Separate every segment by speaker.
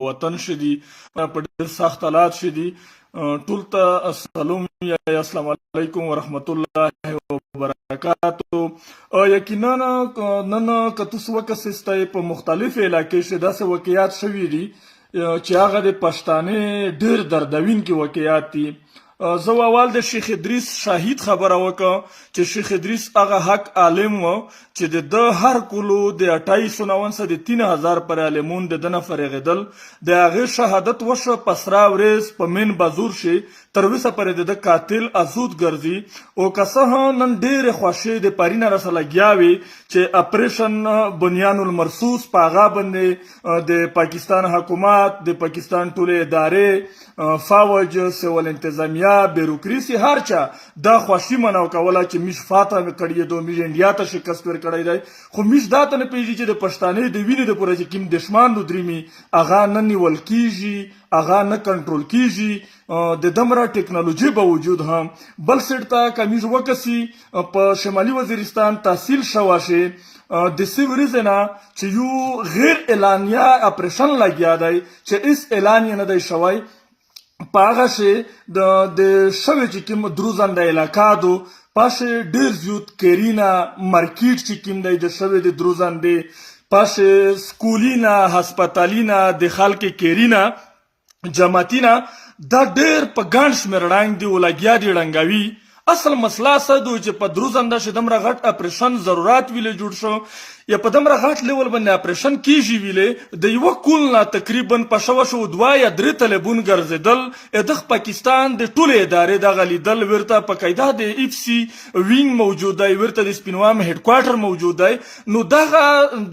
Speaker 1: وطن شې دي، په ډېر سخت حالات شې دي، ټول ته السلام یا السلام علیکم ورحمت الله وبرکاتو. یقینا نن که تاسو وکسیستئ، په مختلفو علاقې شې داسې واقعیات شوي دي چې هغه د پښتانه ډېر دردوینکي واقعیات دي. زه اول د شیخ ادریس شاهد خبره وکړم چې شیخ ادریس هغه حق عالم و چې د ده هر کلو د 2859 څخه د 3000 پر عالمون د دنه فرغېدل. د هغې شهادت وشو په سره ورځ په مین بازور شي، تر اوسه پورې د ده قاتل ازود ګرځي. او که څه هم نن ډېرې خوښۍ د پرینه راسره لګیا وي چې اپریشن بنیان المرصوص په هغه باندې د پاکستان حکومت، د پاکستان ټولې ادارې، فوج، سیول انتظامیه، بیروکریسي، هر چا دا خوښي منو کوله چې میش فاتح کړی دو، میش انډیا ته شکست ورکړی دی. خو میش دا ته نه پیږي چې د پښتانه د وینې د پوره چې کیم دشمن دو دریمي، هغه نه نیول کیږي، هغه نه کنټرول کیږي د دمره ټکنالوژي باوجود هم. بل سیټ ته کمیز وکسي، په شمالي وزیرستان تحصیل شوه شي د سی ورځې نه چې یو غیر اعلانیه اپریشن لګیا دی چې هیڅ اعلان یې نه دی شوی، په هغه شي د شوې چې کوم دروزن د علاقه دو پاشه ډیر زیات کرینا مارکیټ چې کوم دی د شوې د دروزن دی، پاشه سکولینا، هسپتالینا، د خلک کرینا، جماعتینا، دا ډیر په ګڼ شمېر ړنګ دي او لګیا دي ړنګوي. اصل مسله څه دو چې په دروزنده شي دمره غټ اپریشن ضرورت ویلې جوړ شو یا په دمره غټ لیول باندې اپریشن کیږي ویلې؟ د یو کول نه تقریبا په شوه شو دوه یا درې طالبون ګرځیدل، د پاکستان د ټولې ادارې دغه لیدل. ورته په قاعده د اف سی وینګ موجود دی، ورته د سپینوام هډکوارټر موجود دی، نو دغه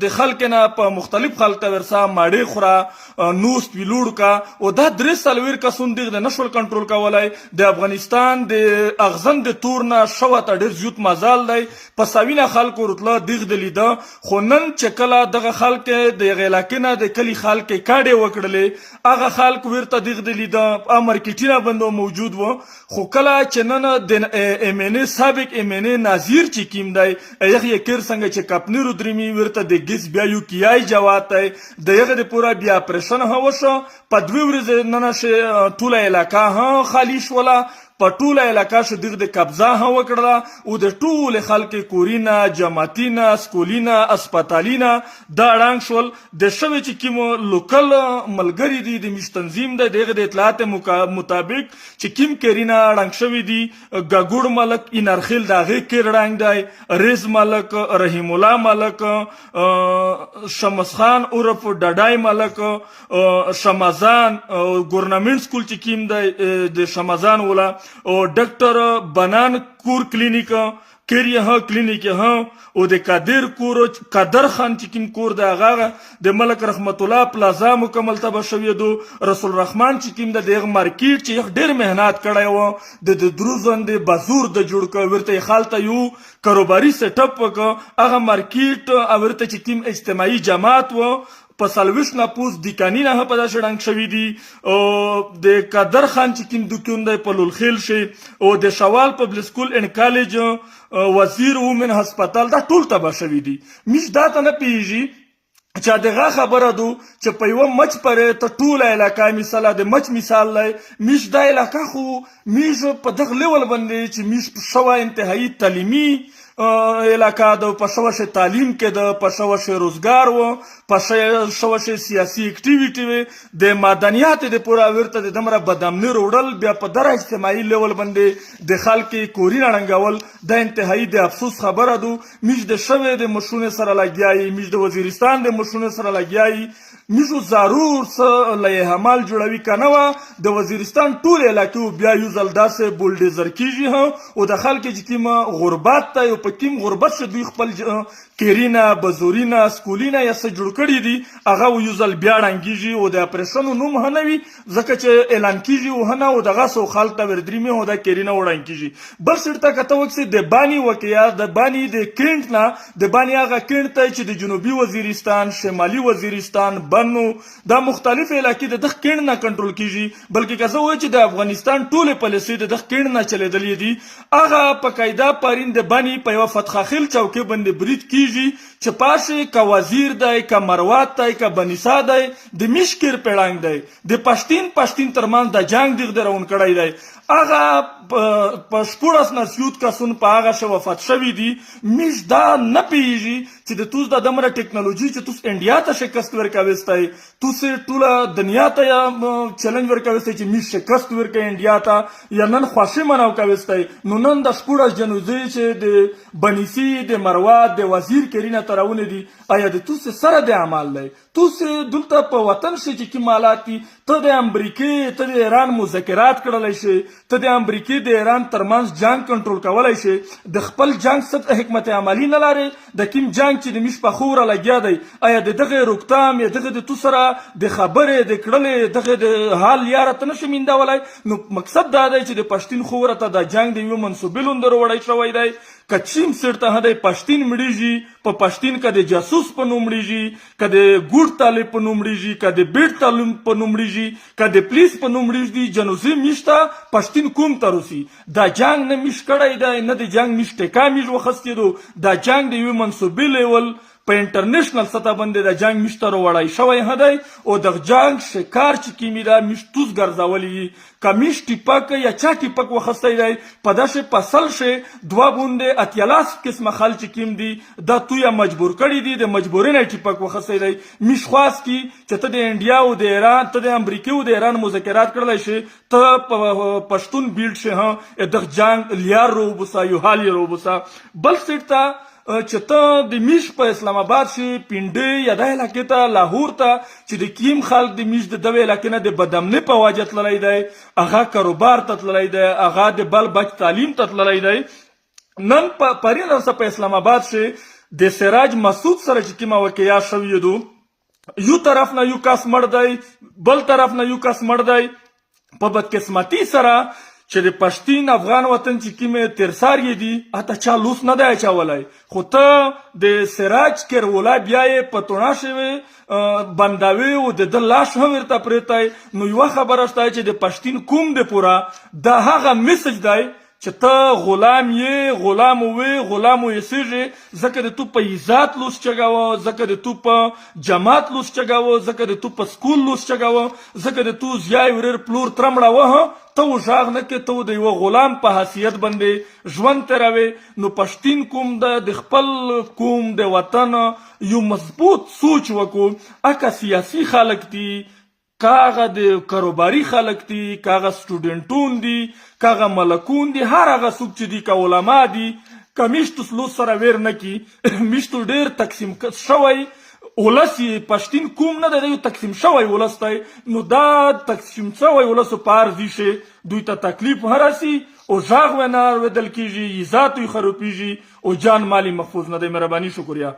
Speaker 1: د خلک نه په مختلف خلک ته ورسه ماړې خوره نوست ویلوړ کا. او دا 43 کسون دغه د نشول کنټرول کولای. د افغانستان د اغزن د تور نه شوه ته ډېر زیوت مزال دی، په سوینه خلکو رتله دغ د لیده. خو نن چې کله دغه خلک د هغې علاقې نه د کلي خلک کډې وکړلې، هغه خلک ورته دغ د لیده مارکیټونه بندو موجود و. خو کله چې نن د ایم ان ای، سابق ایم ان ای ناظر چې کیم دی، یغ یې کیر څنګه چې کپنیرو دریمي، ورته د ګیس بیا یو کیای جوات دی، د یغه د پورا بیا اپریشن هم وشو. په دوه ورځې نن شي ټوله علاقه هم خالی شوله، په ټوله علاقه شو دغه د قبضه هم وکړه او د ټول خلک کورینا، جماعتینا، سکولینا، هسپتالینا دا ړنګ شول. د شوی چې کوم لوکل ملګری دي، د میش تنظیم د دغه د اطلاعات مطابق چې کیم کرینا ړنګ شوی دي، ګګوړ ملک انرخیل د هغې کیر ړنګ دی، ریز ملک، رحیم الله ملک، شمس خان عرف ډډای ملک، شمزان ګورنمنت سکول چې کیم دی د شمزان ولا، او ډاکټر بنان کور کلینیک کری ها کلینیک ها، او د قادر کور، قادر خان چې کوم کور د هغه، د ملک رحمت الله پلازا مکمل تباه شوی دو، رسول رحمان چې کوم د دغه مارکیټ چې ډیر مهنت کړی و د دروزن د بازور د جوړ کړ، ورته خالته یو کاروباري سیټ اپ وکړ هغه مارکیټ، او ورته چې کوم اجتماعي جماعت و په 40 نه پوس دکانی نه په داسې ړنګ شوي دي، او د قدر خان چې کوم دکان دی په لولخیل شي، او د شوال پبلک سکول اینډ کالج، وزیر وومن هسپتال، دا ټول تباه شوي دي. میش دا ته نه پیږي چې دغه خبره دو چې په یوه مچ پرې ته ټوله علاقه، مثال د مچ مثال دی. میش دا علاقه خو میش په دغه لیول باندې چې میش شوه انتهایی تعلیمي علاقه ده، په شوه شي تعلیم کې ده، په شوه شي روزګار و، په شوه شي سیاسي اکټیویټي وي، د معدنیات د پوره ورته د دمره بدامني وروړل، بیا په در اجتماعي لیول باندې د خلک کورینه ړنګول، دا انتهایی د افسوس خبره ده. میش د شوې د مشرونو سره لګیایي، میش د وزیرستان د مشرونو سره لګیایي، میشو ضرور څه لایحه عمل جوړوي، که نه وه د وزیرستان ټول علاقې بیا یو ځل داسې بولډیزر کیږي هم، او د خلک چې کوم غربت ته او په کوم غربت چې دوی خپل کیرینا، بزورینا، سکولینا یا څه جوړ کړي دي، هغه یو ځل بیا ړنګیږي او د اپریشنو نوم هم نه وي، ځکه چې اعلان کیږي او نه او دغه سو خلک ته وردریمي او دا کیرینا وړاندې کیږي. بل سړ ته کته وکسي د بانی وکیا، د بانی د کینټ نه، د بانی هغه کینټ ته چې د جنوبي وزیرستان، شمالي وزیرستان، بنو، دا مختلف علاقې د دغه کینټ نه کنټرول کیږي، بلکې که زه ووایم چې د افغانستان ټولې پالیسي د دغه کینټ نه چلیدلې دي، هغه په قاعده پرین د بانی په یو فتح خیل چوکۍ باندې برید کیږي. چې پاشې که وزیر دی، که مروات دی، که بنیسا دی، د میش کیر پیړنګ دی، د پښتین پښتین ترمنځ د جنګ دیغ دی روان کړی دی. هغه په 16 نه زیات کسون په هغه شه وفات شوي دي. میش دا نه پیږي چې د توس د دمره ټکنالوژي چې توس انډیا ته شکست ورکويستای، توس ټوله دنیا ته چیلنج ورکويستای چې میش شکست ورکوي انډیا ته، یا نن خوشي مناو کويستای. نو نن د 16 جنوزي چې د بنیسي، د مروات، د وزیر کرینه ترونه دي، آیا د توس سره د اعمال دی؟ توس دلته په وطن شي چې کوم حالات دي، ته د امریکې، ته د ایران مذاکرات کړلی شي، ته د امریکې د ایران ترمنځ جنگ کنټرول کولای شي، د خپل جنگ څه حکمت عملی نه لري. د کوم جنگ چې د میش په خوره لګیا دی، آیا د دغه روکتام یا دغه د تو سره د خبرې د کړلې دغه د حال یاره ته نشي میندولای؟ نو مقصد دا دی چې د پښتین خوره ته د جنگ د یو منصوبې لوندر وړی شوی دی. که چیم سرته هدی پښتین مړیږي، په پښتین که د جاسوس په نوم مړیږي، که د ګوډ طالب په نوم مړیږي، که د بیډ طالب په نوم مړیږي، که د پولیس په نوم مړیږي، جنوزي میشته پښتین کوم ته رسي. دا جنگ نه میش کړی دی، نه د جنگ میش ټیکا میش وخستېدو. دا جنگ د یوې منصوبې لیول په انټرنیشنل سطح باندې د جنگ میش ته وړای شوی هدی، او د جنگ شکار چې کیمی دا میش توس ګرځولې. که میش ټیپک یا چا ټیپک وخستی دی، په داسې فصل شي دوه بوندې اتیلاس قسمه خل چې کیم دي، دا تو یا مجبور کړی دي، د مجبورۍ نه ټیپک وخستی دی. میش خواست کی چې ته د انډیا او د ایران، ته د امریکې او د ایران مذاکرات کړلی شي، ته پښتون بیلډ شي، ها د جنگ لیار روبوسا، یو حال روبوسا. بل سیټ ته چې ته د میش په اسلام آباد شي، پنډې یا د علاقې ته، لاهور ته چې د کیم خلک د میش د دوه علاقې نه د بدامنۍ په وجه تللی دی، هغه کاروبار ته تللی دی، هغه د بل بچ تعلیم ته تللی دی. نن په پرین ورځ په اسلام آباد شي د سراج مسعود سره چې کومه واقعیا شوې دو، یو طرف نه یو کس مړ دی، بل طرف نه یو کس مړ دی. په بدقسمتی سره چې د پښتین افغان وطن چې کومې ترسار یې دي، اته چا لوس نه دی اچولی، خو ته د سراج کرولا بیا یې په توڼا شوی بنداوي او د ده لاش هم ورته پرېتی. نو یوه خبره شته چې د پښتین کوم د پوره دا هغه میسج دی چې ته غلام یې، غلام وې، غلام ویسېږي، ځکه د تو په عزت لوس چګاوه، ځکه د تو په جماعت لوس چګاوه، ځکه د تو په سکول لوس چګاوه، ځکه د تو زیای وریر پلور ترمړه وه، ته وژاغ نه کې، ته د یوه غلام په حیثیت باندې ژوند تېروې. نو پښتین کوم د خپل کوم د وطن یو مضبوط سوچ وکړو. اکه سیاسي خلک دي، کاغه د کاروباري خلک دي، کاغه سټوډنټون دي، کاغه ملکون دي، هر هغه څوک چې دي، که علما دي، که میشتو سلو سره ویر نه کی. میشتو ډیر تقسیم شوی ولس یې، پښتین کوم نه دی، یو تقسیم شوی ولس دی. نو دا تقسیم شوی ولس په هر ځای شي دوی ته تکلیف هرسي او ژغ ونه اورېدل کېږي، عزت یې خرابېږي او جان مالي محفوظ نه دی. مهرباني، شکریه.